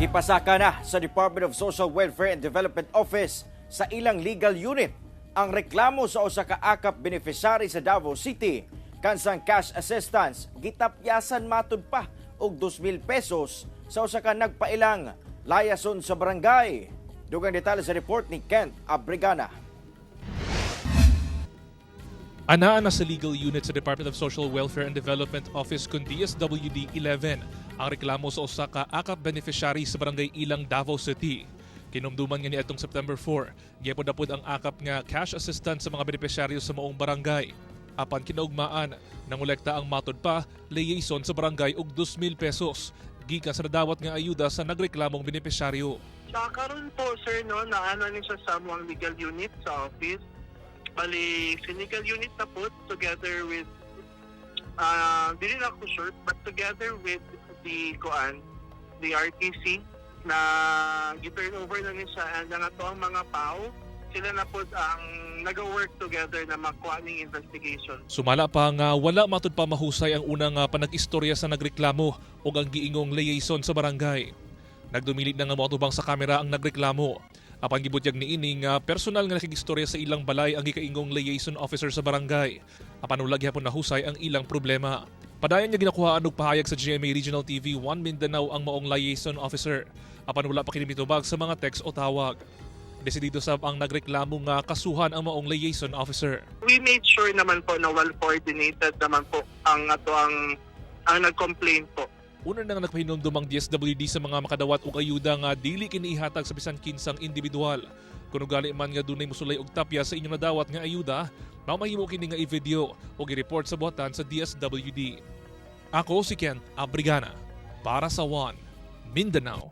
Gipasaka na sa Department of Social Welfare and Development Office sa ilang legal unit ang reklamo sa usa ka AKAP beneficiary sa Davao City kansang cash assistance gitapyasan matud pa og 2,000 pesos sa usa ka nagpailang liaison sa barangay. Dugang detalye sa report ni Kent Abrigana. Anaa na sa legal unit sa Department of Social Welfare and Development Office kun DSWD 11 ang reklamo sa usa ka AKAP beneficiary sa Barangay Ilang, Davao City. Kinumduman nga niadtong September 4, giapod-apod ang AKAP nga cash assistance sa mga benepisyaryo sa maong barangay. Apan kinaugmaan, nangolekta ang matod pa liaison sa barangay og 2,000 pesos gikan sa nadawat nga ayuda sa nagreklamong benepisyaryo. Sa karon po, sir, no, naano ni siya sa among legal unit sa office. Bali, si legal unit na po together with, dili na ako sure, but together with the kuan, the RTC, na gi-turn over na ni siya and ang ato ang mga PAO, sila na po ang nag-work together na makuha ning investigation. Sumala pa nga wala matud pa mahusay ang unang panag-istorya sa nagreklamo ug ang giingong liaison sa barangay. Nagdumili na nga moatubang sa kamera ang nagreklamo. Apan gibutyag niini nga personal nga nakigistorya sa ilang balay ang gikaingong liaison officer sa barangay. Apan wala gihapon nahusay ang ilang problema. Padayon nga ginakuhaan og pahayag sa GMA Regional TV 1 Mindanao ang maong liaison officer. Apan wala pa kini mitubag sa mga text o tawag. Desidido sab ang nagreklamo nga kasuhan ang maong liaison officer. We made sure naman po na well coordinated naman po ang ato ang nag-complain po. Una na nga nagpahinumdum ang DSWD sa mga makadawat og ayuda nga dili kini ihatag sa bisan kinsang individual. Kung ugali man nga dunay mosulay og tapya sa inyong nadawat nga ayuda, mamahimo kini nga i-video o i-report sa buhatan sa DSWD. Ako si Kent Abrigana para sa One Mindanao.